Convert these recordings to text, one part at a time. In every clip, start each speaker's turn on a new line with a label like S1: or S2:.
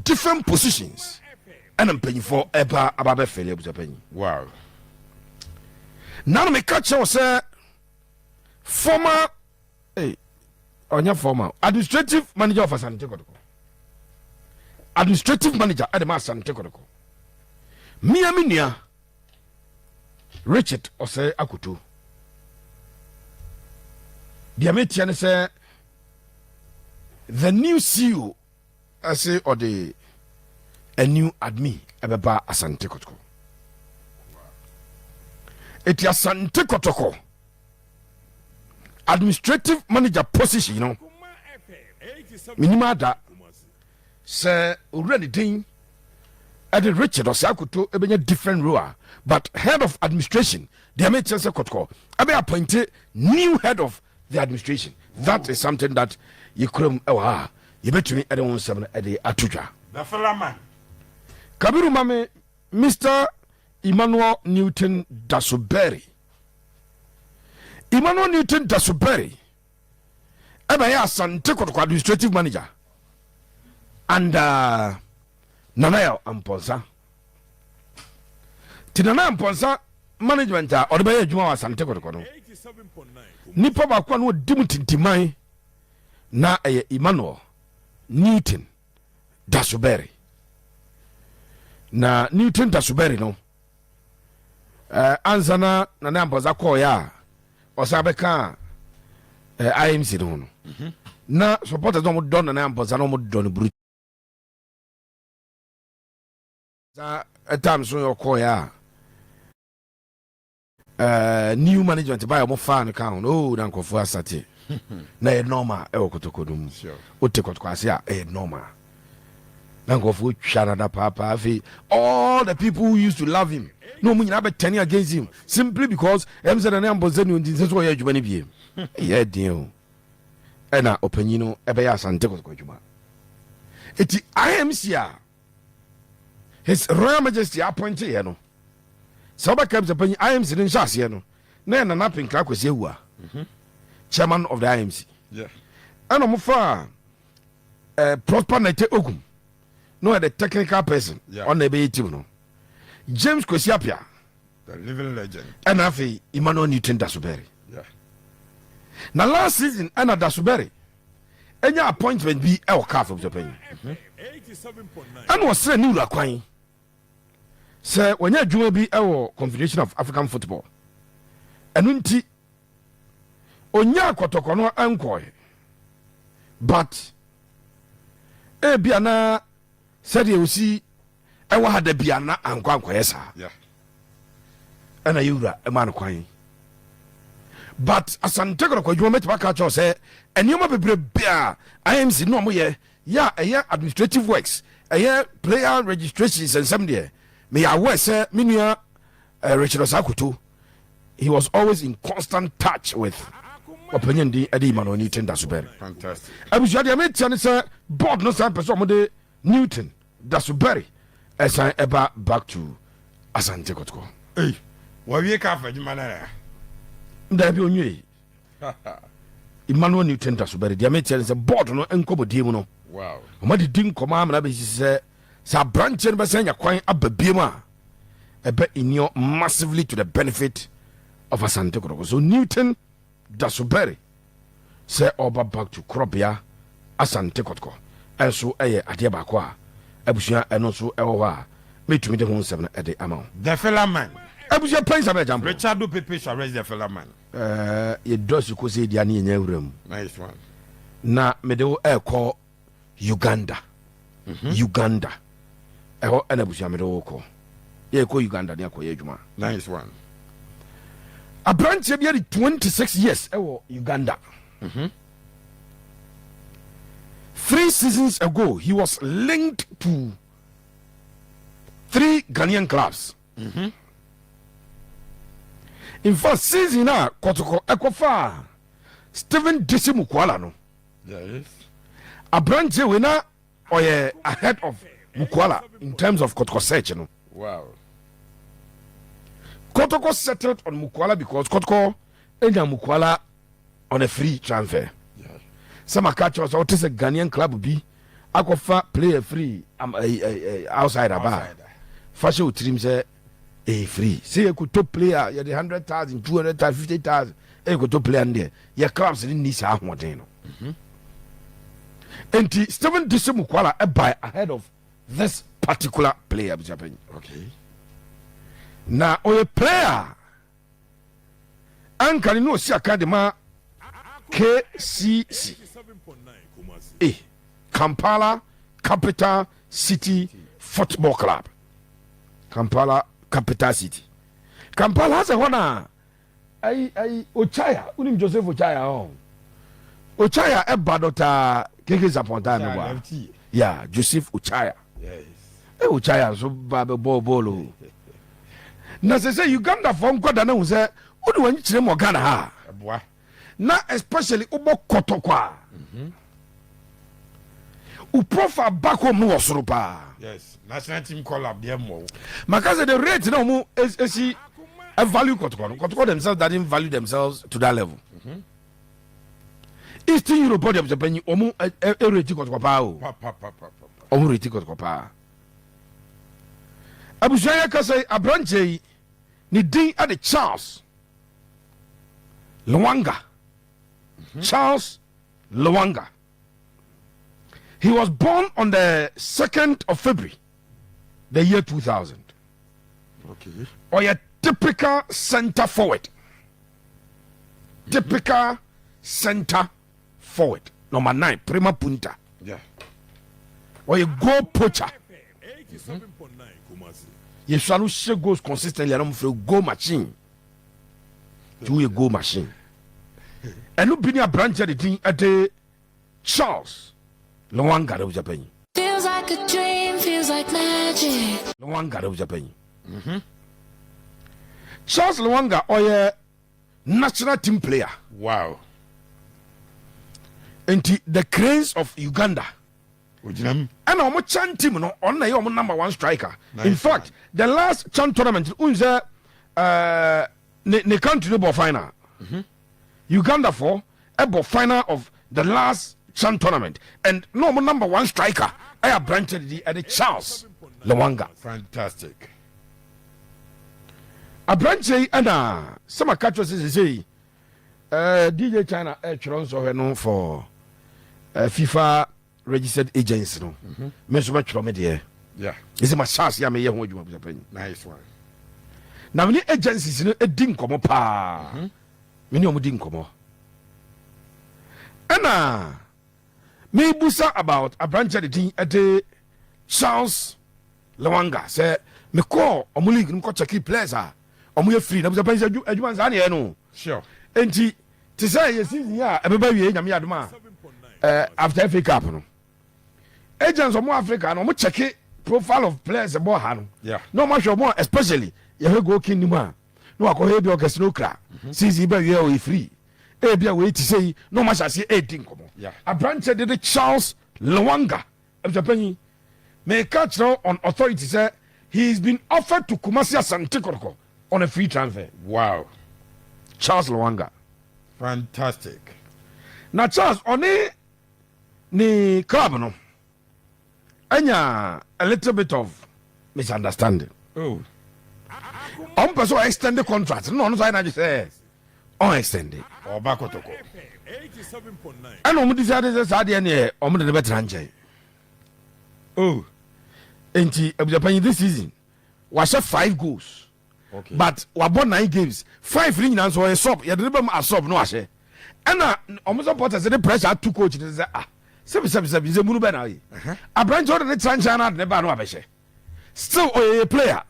S1: Different positions ɛna mpanyinfoɔ ɛba aba bɛfɛle abusuapanyin. Nanu meka kyerɛ wo sɛ former, hey, ɔnyɛ former administrative manager of Asante Kɔtɔkɔ, administrative manager ɛde ma Asante Kɔtɔkɔ, mia me nua Richard Ɔsɛ Akoto. Deɛ meteɛ ne sɛ the new CEO ɛse ɔde a new admin ɛbɛba Asante Kɔtɔkɔ. Eti Asante Kɔtɔkɔ administrative manager position no, menim ada sɛ owura ne din ɛde Richard Ɔsɛ Akoto ɛbɛnya different role a, but head of administration deɛ, mekyerɛ sɛ Kɔtɔkɔ ɛbɛ appoint new head of the administration. That is something that yɛkuram ɛwɔ ha a yɛbɛtumi ɛde ho nsɛm no ɛde ato dwa.
S2: The Fella.
S1: Kabiru, mame Mr Emmanuel Newton Dasoberi. Emmanuel Newton Dasoberi ɛbɛyɛ Asante Kɔtɔkɔ administrative manager and Nana Ampɔnsa. Nti Nana Ampɔnsa management a ɔde bɛyɛ adwuma wɔ Asante Kɔtɔkɔ no, nipa baako a na ɔdi mu tintiman na ɛyɛ Emmanuel Newton Dasoberi. Na Newton Dasoberi no, ansa na Nana Ampɔnsa kɔɔyɛ a ɔsan bɛka IMC no ho no, na supporters na ɔmo dɔ Nana Ampɔnsa na ɔmo dɔ no buru saa. Ɛtam so yɛ ɔkɔɔyɛ a new management baa, ɔmo faa no ka ho no, oh, na nkɔfoɔ asate na ɛyɛ normal ɛwɔ Kotoko no mu. Wote Kɔtɔkɔ ase a, ɛyɛ normal na nkɔfoɔ twa nada paapaa. Afei all the people who used to love him na ɔmo nyinaa bɛtɛne against him simply because sɛ Nane Ampɔnsɛ ne ɔnti nsɛ sɛ ɔyɛ adwuma no biem. Ɛyɛ den o. Ɛna ɔpanyin no ɛbɛyɛ Asante Kɔtɔkɔ adwuma. Eti IMC a His Royal Majesty appoint yɛ no, sɛ wobɛka m sɛ panyin IMC no nhyɛ aseɛ no, na yɛ Nana Pinkra Kwasi Awua, chairman of the IMC. Ɛna ɔmo fa Prosper Nete Ogum na ɔyɛ the technical person. Ɔna ɛbɛyɛ team no, James Kwesi Apia,
S2: The living legend.
S1: Ɛna afei Emmanuel Newton Dasoberi. Na last season ɛna Dasoberi ɛnya appointment bi ɛwɔ CAF sɛ panyin, ɛna ɔsrɛ ne wura kwan sɛ wɔnyɛ adwuma bi ɛwɔ Confederation of African Football. Ɛno nti onya Kɔtɔkɔ no ɛnkɔɛ, but ebia na sɛdeɛ osi ɛwɔ ha da bia na ankɔ ankɔyɛ saa. Ɛna yɛwura ɛma no kwan, but Asante Kɔtɔkɔ adwuma, mɛtumi aka kyerɛw sɛ nneɛma bebrebe a IMC ne ɔmo yɛ yɛ a ɛyɛ administrative works, ɛyɛ player registration nsɛnsɛm deɛ, meyɛ aware sɛ me nua Richard Osakoto, he was always in constant touch with ɔpanyin din ɛde Emmanuel Newton Dasoberi.
S2: Fantastic.
S1: Abusua, deɛ metia ne sɛ board no san pɛ sɛ ɔmode Newton Dasoberi ɛsan ɛba back to Asante Kɔtɔkɔ.
S2: Hey, wɔwie ka afa adwuma no ara.
S1: Daabi, onwie. Emmanuel Newton Dasoberi deɛ, metia ne sɛ board no nkɔmmɔdie mu no, ɔma di nkɔmmɔ amena bɛsi sɛ aberanteɛ no bɛsɛ nya kwan aba biem a, ɛbɛ inure massively to the benefit of Asante Kɔtɔkɔ. So Newton Dasoberi sɛ ɔba back to korɔbea Asante Kɔtɔkɔ ɛnso ɛyɛ adeɛ baako a abusua ɛno nso ɛwɔ hɔ a mɛtumi de ho nsɛm no ɛde ama wo.
S2: The fella man.
S1: Abusua pɛn sɛ bɛgyampo.
S2: Richardo Pepe Suarez, the fella man.
S1: Yɛdɔ siko sɛ ɛdia ne yɛnya awura mu.
S2: Nice one.
S1: Na mede wo ɛkɔ Uganda. Uganda ɛhɔ ɛna abusua mede wo kɔ. Yɛkɔ Uganda ne akɔyɛ adwuma.
S2: Nice one.
S1: Aberanteɛ bi ade 26 years ɛwɔ Uganda. Three seasons ago he was linked to three Ghanaian clubs. In fact, season a Kɔtɔkɔ ɛkɔfa Stephen Dese Mukwala no, aberanteɛ wei na ɔyɛ ahead of Mukwala in terms of Kɔtɔkɔ search no. Kɔtɔkɔ settled on Mukwala because Kɔtɔkɔ enya Mukwala on a free transfer. Sɛ maka kyerɛ sɛ wote sɛ Ghanaian club bi Akɔfa player free outside aba fa hyɛ wo tirim sɛ ɛyɛ free. Sɛ yɛkɔtɔ player, yɛde 100,000, 200,000, 50,000 ɛyɛkɔtɔ player no deɛ, yɛ clubs no nni saa ahoɔden no. Enti Steven Dese Mukwala ɛbae ahead of this particular player, abusuapanyin. Na ɔyɛ player anka ne ne ɔsi aka de ma KCC e Kampala Capital City Football Club. Kampala Capital City, Kampala sɛ hɔ na ayi Ochaya, wonim Joseph Ochaya ɔ Ochaya ɛba Dr KK Sarpong time no bɔ ya. Joseph Ochaya ɛ Ochaya nso ba bɛ bɔɔ bɔɔl o. Na sɛ Uganda fɔ nkɔda no hu sɛ wode w'ani kyerɛ mu wɔ Ghana ha na especially wobɔ Kɔtɔkɔ a, wo profile back home no wɔ soro paa.
S2: Yes, national team call up deɛ mmɔ.
S1: Maka sɛ the rate na ɔmo esi value Kɔtɔkɔ no, Kɔtɔkɔ themselves doesn't value themselves to that level. Eastern Europe deɛ, sɛ panyin, ɔmo ɛ rate Kɔtɔkɔ paa o. Ɔmo rate Kɔtɔkɔ paa. Abusua, yɛ kasa yi, aberanteɛ yi ne din ɛde Charles Lwanga. Charles Lwanga, he was born on the 2nd of February, the year 2000. Ɔyɛ typical center forward, typical center forward, number 9, prima punta. Ɔyɛ goal poacher. Yɛsua no hyɛ goals consistently anam frɛ goal machine. Nti woyɛ goal machine, ɛno bi ne aberanteɛ de din ɛde Charles Lwanga de wogya panyin.
S3: Feels like a dream, feels like magic.
S1: Lwanga de wogya panyin. Charles Lwanga ɔyɛ national team player. Nti the Cranes of Uganda
S2: Ogyina mu.
S1: Ɛna ɔmo CHAN team no, ɔno na ɛyɛ ɔmo number one striker.
S2: Nice
S1: In fact, the last CHAN tournament n sɛ ne country no bɔ final. Uganda fɔ ɛbɔ final of the last CHAN tournament and na ɔmo number one striker ɛyɛ aberante didi ɛde Charles Lwanga. Aberanteɛ yi, ɛna sɛ maka kyerɛ sɛ sesei DJ China ɛtwerɛ nsɔhwɛ no for FIFA registered agency no, me nso mɛtwerɛ me deɛ. Ɛsɛ mahyɛ ase a meyɛ ho adwuma, busapanyi.
S2: Nice one.
S1: Na mene agencies no di nkɔmmɔ paa. Mene ɔmo di nkɔmmɔ ɛna mebusa about aberanteɛ de din ɛde Charles Lwanga sɛ mekɔɔ ɔmo league no, mekɔ check players a ɔmo yɛ free na busapanyi sɛ adwuma nsaa neɛ no. Enti te sɛ yɛ season yi a ɛbɛba wie, Nyame adom a, after FA Cup no, agents ɔmo Africa no, ɔmo check profile of players ɛbɔ ha no na ɔmo ahwɛ ɔmo a, especially yɛhwɛ goal king nim a na wakɔhwɛ ebi ɔkɛse no okra season bɛ wie a ɔyɛ free, ebi a wɔyɛ ti sɛ yi na ɔmo ahyɛ aseɛ edi nkɔmɔ. Aberanteɛ de Charles Lwanga, abusuapanyin, mɛka kyerɛ on authority sɛ he has been offered to Kumasi Asante Kɔtɔkɔ on a free transfer. Charles Lwanga. Na Charles ɔne ne club no anya a little bit of misunderstanding. Ɔmpɛ sɛ ɔextend the contract na ɔno nso ayɛ n'adwe sɛ ɔn extend.
S2: Ɔba Kɔtɔkɔ.
S1: Ɛna ɔmo decide sɛ saa deɛ neɛ ɔmo de ne bɛtena nkyɛn. Nti abusuapanyin, this season wahyɛ five goals but wabɔ nine games, five ne nyinaa nso ɔyɛ sub. Yɛde ne bɛ mu a sub no wahyɛ, ɛna ɔmo supporters de pressure ato coach ne sɛ, ah, sɛbi sɛbi sɛbi, nsɛmunu bɛ na ɔyɛ aberante, ɔde ne tena nkyɛn na ade ne ba no abɛhyɛ. Still ɔyɛ player,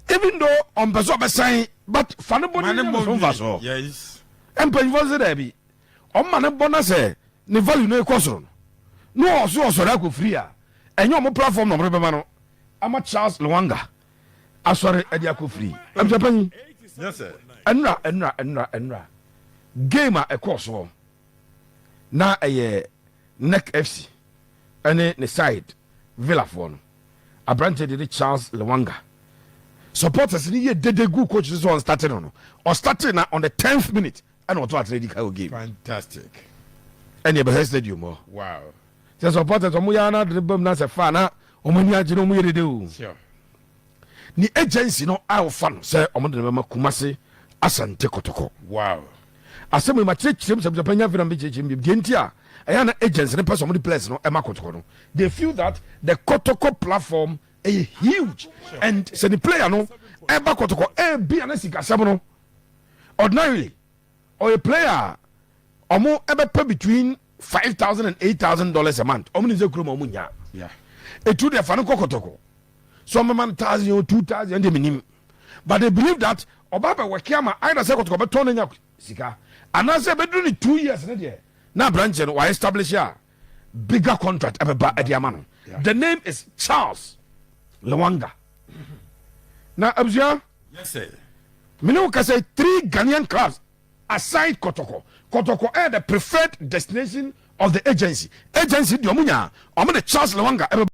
S1: even though ɔmpɛ sɛ ɔbɛsan, but fa ne bɔ ne ne so nfa so. Mpanyinfoɔ sɛ dɛbi, ɔma ne bɔ na sɛ ne value no ekɔ soro no na ɔso ɔsɔre akɔ free a, ɛnyɛ ɔmo platform na ɔmo de bɛma no ama Charles Lwanga asɔre ɛde akɔ free, abusuapanyin.
S2: Yes sir.
S1: Ɛnura game a ɛkɔɔ soɔ na ɛyɛ NEC FC ɛne ne side Villafoɔ no, aberante de Charles Lwanga, supporters ni yɛ dede gu coach sɛ ɔn start no, ɔ start na on the 10th minute ɛna ɔtɔ atena di ka wɔ game. Ɛne ɛbɛhɛ stadium hɔ. Sɛ supporters ɔmo yɛ ana de bam na sɛ fa na ɔmo ani agye na ɔmo yɛ dede o. Ne agency no a ɔfa no sɛ ɔmo de no bɛma Kumase Asante Kɔtɔkɔ. Asɛm yi ma kyerɛkyerɛ mu sɛ abusuapanyin afei na mbɛkyerɛkyerɛ mu deɛ nti a ɛyɛ na agency no pɛ sɛ ɔmo de players no ɛma Kɔtɔkɔ no. They feel that the Kɔtɔkɔ platform ɛyɛ huge and sɛ ne player no ɛba Kɔtɔkɔ, ɛbi ana sikasɛm no, ordinarily ɔyɛ player a ɔmo ɛbɛpɛ between $5,000 and $8,000 a month. Ɔmo ne sɛ kurom a ɔmo nya etu deɛ fa no kɔ Kɔtɔkɔ so ɔmo ma no 1,000 or 2,000 ɛnde minim, but they believe that ɔba bɛ wɔkɛ ama either sɛ Kɔtɔkɔ bɛtɔn ne nya sika anaasɛ bɛduru ne 2 years ne deɛ na aberanteɛ no wayɛ establish a bigger contract ɛbɛba ɛde ama no. The name is Charles Lwanga. Na abusua,
S2: Yes, sir.
S1: mene wo kasa, three Ghanaian clubs aside Kɔtɔkɔ. Kɔtɔkɔ ɛyɛ the preferred destination of the agency. Agency deɛ, ɔmo nya ɔmo de Charles Lwanga ɛbɛba.